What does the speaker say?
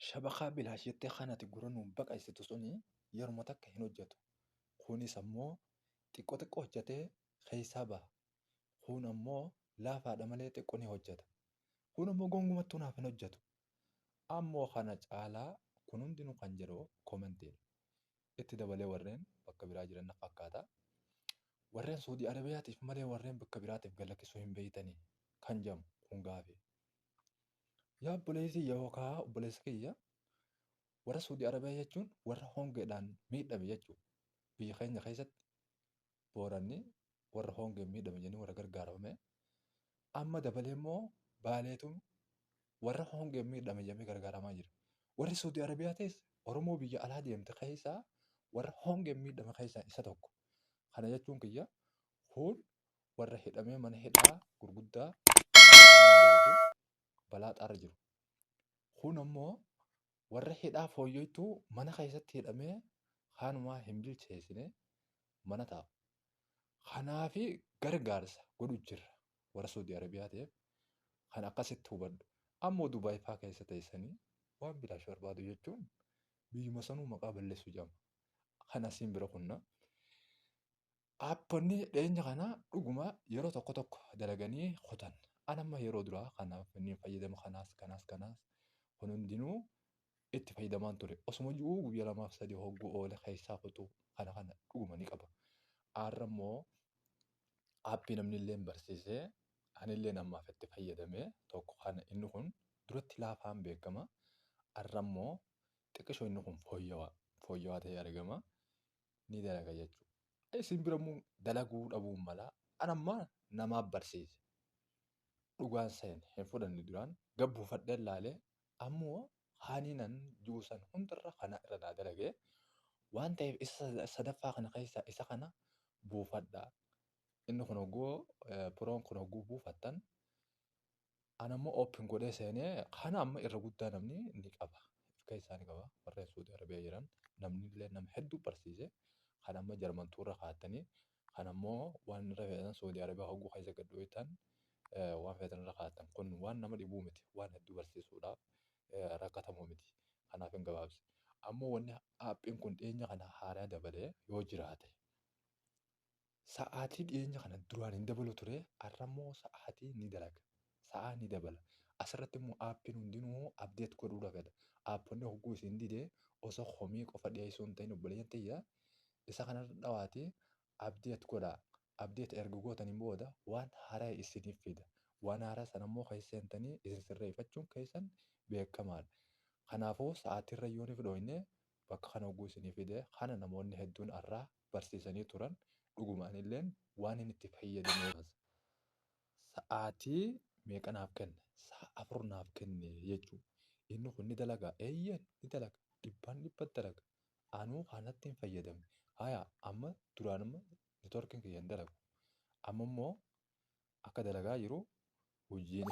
Shabakaa bilaash jettee kan ati gurra nuun baqaysitu suni yeruma takka hin hojjatu. Kunis ammoo xiqqo xiqqo hojjatee keessaa baha. Kun ammoo laafaadha malee xiqqo ni hojjata. Kun ammoo gonkumattuu naaf hin hojjatu. Ammoo kana caalaa kun hundinuu kan jedhu commentiidha. Itti dabalee warreen bakka biraa jiran na fakkaata. Warreen Suudii Arabiyaatiif malee warreen bakka biraatiif gad lakkisuu hin beeytanii kan jedhamu kun gaafii. Yaa obboleessi yookaa obboleessa kiyya, warra Suudii Arabiyaa jechuun warra hongeedhaan miidhame jechuudha. Biyya keenya keessatti Booranni warra hongeen miidhame jedhanii warra gargaaramame. Amma dabalee immoo Baaleetu warra hongeen miidhame jedhamee gargaaramaa jira. Warri Suudii Arabiyaatis Oromoo biyya alaa deemte keessaa warra hongeen miidhame keessaa isa tokko. Kana jechuun kiyya kun warra hidhamee mana hidhaa gurguddaa beeku balaa xaarra jiru. Kun ammoo warra hidhaa fooyyoytuu mana keessatti hidhamee kaanumaa hin bilcheessine mana taa'u. Kanaafi gargaarsa godhu jirra warra Saudi Arabiyaa ta'eef kan akkasitti hubadhu. Ammoo Dubaay faa keessa teessanii waan bilaash barbaadu jechuun biyyuma sanuu maqaa balleessu jedhama. Kan asiin bira kunna. Aapponni dhiyeenya kana dhuguma yeroo tokko tokko dalaganii kutan. An amma yeroo duraa kanaaf inni fayyadama kanaas kanaas kanaas kun hundinuu itti fayyadamaan ture. Osuma ji'uu guyyaa lamaaf sadii hogguu oole keessaa kutuu kana kana dhuguma ni qaba. Har'a immoo aappii namni illee barsiisee anillee ammaaf itti fayyadame tokko kana inni kun duratti laafaan beekama. Har'a immoo xiqqishoo inni kun fooyyawaa fooyyawaa ta'ee argama. Ni dalaga jechuudha. Isin bira immoo dalaguu dhabuun mala. An amma namaaf barsiise. Dhugaan seene hin fudhanne duraan gad buufadheen laalee ammoo kaaniinan jiru san hundarra kana irra naa dalagee waan ta'eef isa sadaffaa kana keessaa isa kana buufadhaa. Inni kun hogguu proon kun hogguu buufattan Ana immoo open godhee seenee kana amma irra guddaa namni ni qaba. Of keessaa ni qaba. Warreen Suudi Arabiyaa jiran namni illee nama hedduu barsiise. Kan amma Jarmantuu irra kaa'attanii kan ammoo waan irra feetan Suudi Arabiyaa hogguu keessa gad dhooytan waan feetan irra kaa'attan. Kun waan nama dhibuu miti. Waan hedduu barsiisuudhaaf rakkatamuu miti. Kanaaf hin gabaabse. Ammoo wanni aappiin kun dhiyeenya kana haaraa dabalee yoo jiraate Sa'aatii dhiyeenya kana duraan hin dabalu ture, har'a immoo sa'aatii ni dalaga. Sa'aa ni dabala. Asirratti immoo aappiin hundinuu update godhuudha fedha. Aapponni hogguu isin dide osoo komii qofa dhiyeessuu hin ta'in obboleeyyan tiyya isa kanarra dhawaatii update godhaa. Update erga gootaniin booda waan haaraa isiniif fida. Waan haaraa sana immoo keessa seentanii isin sirreeffachuun keessan beekamaadha. Kanaafuu sa'aatiirra yoo ni fidhooyne bakka kana hogguu isinii fide kana namoonni hedduun har'aa barsiisanii turan dhuguma anilleen waanin itti fayyadameef sa'aatii meeqa naaf kenne sa'a 4 naaf kenne jechuu inni kun ni dalagaa eeyyeen ni dalaga dhibbaan dhibbatti dalaga anuu kanatti hin fayyadamne haya amma duraan amma networkiin kiyya hin dalagu amma immoo akka dalagaa jiru hojiin.